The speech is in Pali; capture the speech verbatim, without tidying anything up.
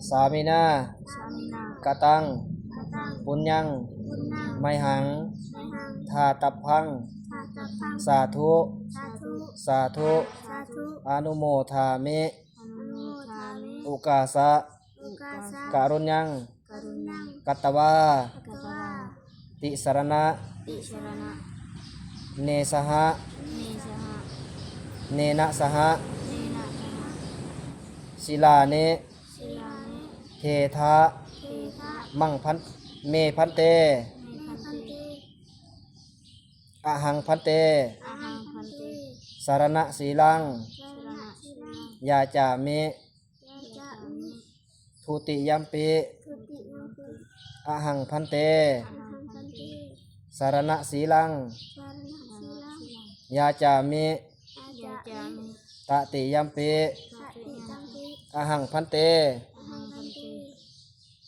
Sāminā. Sāminā. Kataṃ. Kataṃ. Puññaṃ. Puññaṃ. Mayhaṃ. Mayhaṃ. Dātabbaṃ. Dātabbaṃ. Sādhu. Sādhu. Sādhu. Sādhu. Anumodāmi. Anumodāmi. Ukāsa. Ukāsa. Karuññaṃ. Karuññaṃ. Katvā. Katvā. Tisaraṇa. Tisaraṇa. Ne saha. Ne saha. Nena saha. Nena saha. Sīlāni. Sīlāni. Gedha. Gedha. Maṃ bhan-, me bhante. Me bhante. Ahaṃ bhante. Ahaṃ bhante. Saraṇasīlaṃ. Saraṇasīlaṃ. Yācāmi. Yācāmi. Dutiyampi. Dutiyampi. Ahaṃ bhante. Ahaṃ bhante. Saraṇasīlaṃ. Saraṇasīlaṃ. Yācāmi. Yācāmi. Tatiyampi. Tatiyampi. Ahaṃ bhante.